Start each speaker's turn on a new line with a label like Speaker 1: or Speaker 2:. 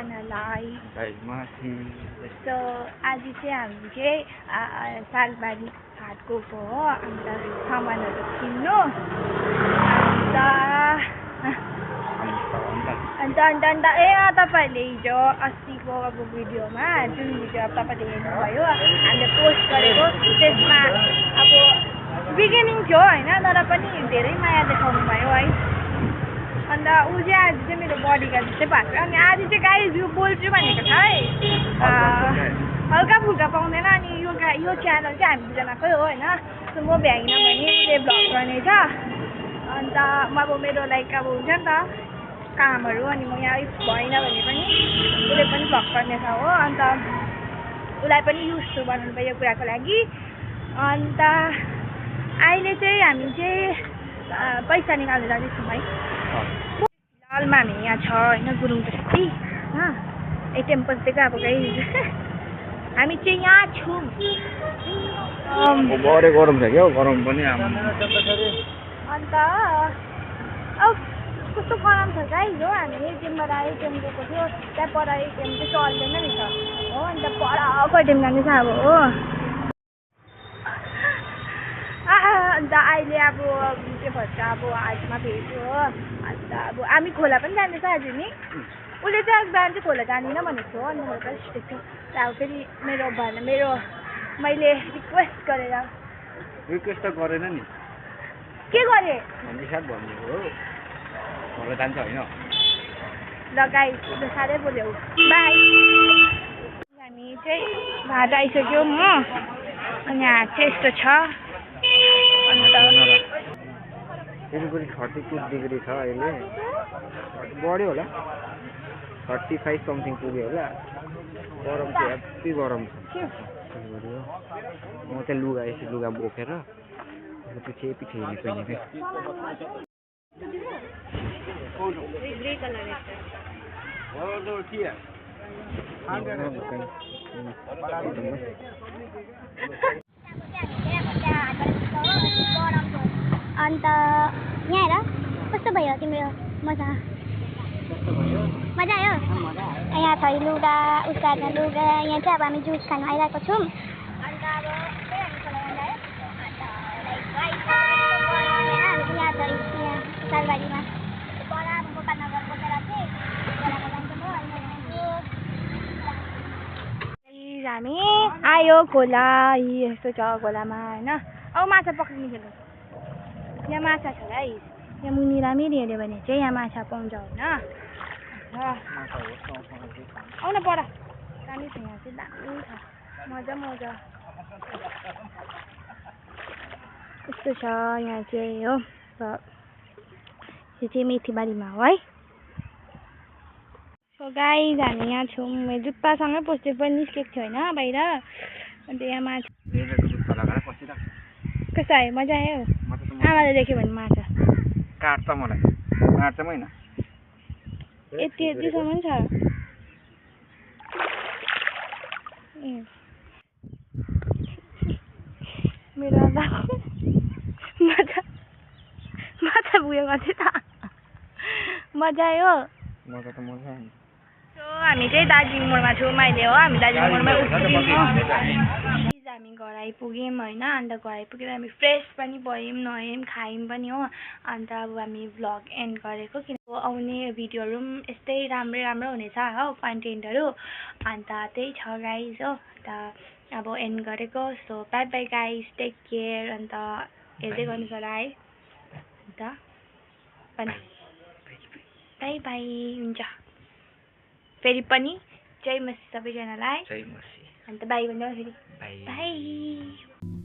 Speaker 1: सबैजनालाई सो आज चाहिँ हामी चाहिँ सालबारी हाट गएको हो अन्त सामानहरू किन्नु अन्त ए तपाईहरुले हिजो अस्तिको अब भिडियोमा जुन भिडियो तपाईले हेर्नुभयो हामीले पोस्ट गरेको त्यसमा अब बिगिनिङ थियो हैन तर पनि धेरै माया देखाउनु भयो है अन्त उ चाहिँ आज चाहिँ मेरो बडीगार्ड जस्तै भएको अनि आज चाहिँ गाइस यो बोल्छु भनेको छ है हल्का फुल्का पाउँदैन अनि यो च्यानल चाहिँ हामी दुईजनाकै हो हैन सो म भ्याइन भने उसले भ्लग गर्नेछ अन्त अब मेरो लाइक अब हुन्छ नि त कामहरू अनि म यहाँ भएन भने पनि उसले पनि भ्लग गर्नेछ हो अन्त उसलाई पनि युजफुल बनाउनु पर्यो यो कुराको लागि अन्त अहिले चाहिँ हामी चाहिँ पैसा निकाल्न जाँदैछौँ है फिलहालमा हामी यहाँ छ होइन गुरुङ बस्ती एटिएम बस्तीको अब गाइस हामी चाहिँ यहाँ छौँ
Speaker 2: बढे गरम छ क्या गरम पनि
Speaker 1: अन्त कस्तो गरम छ गाइस हो हामी एटिएमबाट एटिएम गएको थियो त्यहाँ पर एटिएम चाहिँ चल्दैन रहेछ हो अन्त परको एटिएम जाँदैछ अब हो अन्त अहिले अब के भन्छ अब हाटमा भेट्यो हो अन्त अब हामी खोला पनि जाँदैछ आज नि उसले चाहिँ आज बिहान चाहिँ खोला जाँदिनँ भनेको थियो अन्त मैले पनि सोचेको थिएँ अब फेरि मैले रिक्वेस्ट गरेर
Speaker 2: रिक्वेस्ट त गरेन नि
Speaker 1: के गरेँ
Speaker 2: भनेको हो खोला जान्छ होइन
Speaker 1: ल गाइस साह्रै बोल्यो बाई हामी चाहिँ भात आइसक्यौँ हो अनि हाट चाहिँ यस्तो छ
Speaker 2: सिलगढी 32 डिग्री छ अहिले बढ्यो होला 35 समथिङ पुग्यो होला गरम चाहिँ यति गरम छ म चाहिँ लुगा बोकेर पछि हिँडेको
Speaker 3: अन्त यहाँ हेर कस्तो भयो तिम्रो मजा आयो यहाँ छ लुगा उसकार्न लुगा यहाँ चाहिँ अब हामी जुस खानु आइरहेको छौँ अन्त अब यहाँ छ सालबारीमा गोपालनगर बोकेर चाहिँ
Speaker 1: हामी आयो खोला यस्तो छ खोलामा होइन अब माछा पक्रिनु खेल्नु यहाँ माछा छ है यहाँ मुनि राम्ररी हेऱ्यो भने चाहिँ यहाँ माछा पाउँछ होइन आउन पर दामी छ यहाँ चाहिँ दामी छ मजा यस्तो छ यहाँ चाहिँ हो यो चाहिँ मेथीबारीमा हो है सो गाइस हामी यहाँ छौँ जुत्तासँगै पस्दै पनि निस्केको थियो होइन बाहिर अन्त यहाँ माछा कस्तो आयो मजा आयो आमाले देख्यो भने माछा
Speaker 2: काट्छ मलाई मार्छ होइन
Speaker 1: यतिसम्म छ मेरो माछा पुग्यो कति त मजा आयो हामी चाहिँ दार्जिलिङ मोडमा छौँ अहिले हो हामी दार्जिलिङ मोडमा हामी घर आइपुग्यौँ होइन अन्त घर आइपुगेर हामी फ्रेस पनि भयौँ नुहायौँ खायौँ पनि हो अन्त अब हामी भ्लग एन्ड गरेको किनकि आउने भिडियोहरू पनि यस्तै राम्रो हुनेछ हो कन्टेन्टहरू अन्त त्यही छ गाइज हो अन्त अब एन्ड गरेको so bye bye guys take care अन्त हेर्दै गर्नुहोस् होला है अन्त बाई बाई हुन्छ फेरि पनि जय मसी सबैजनालाई अन्त बाई भन्दा फेरि बाई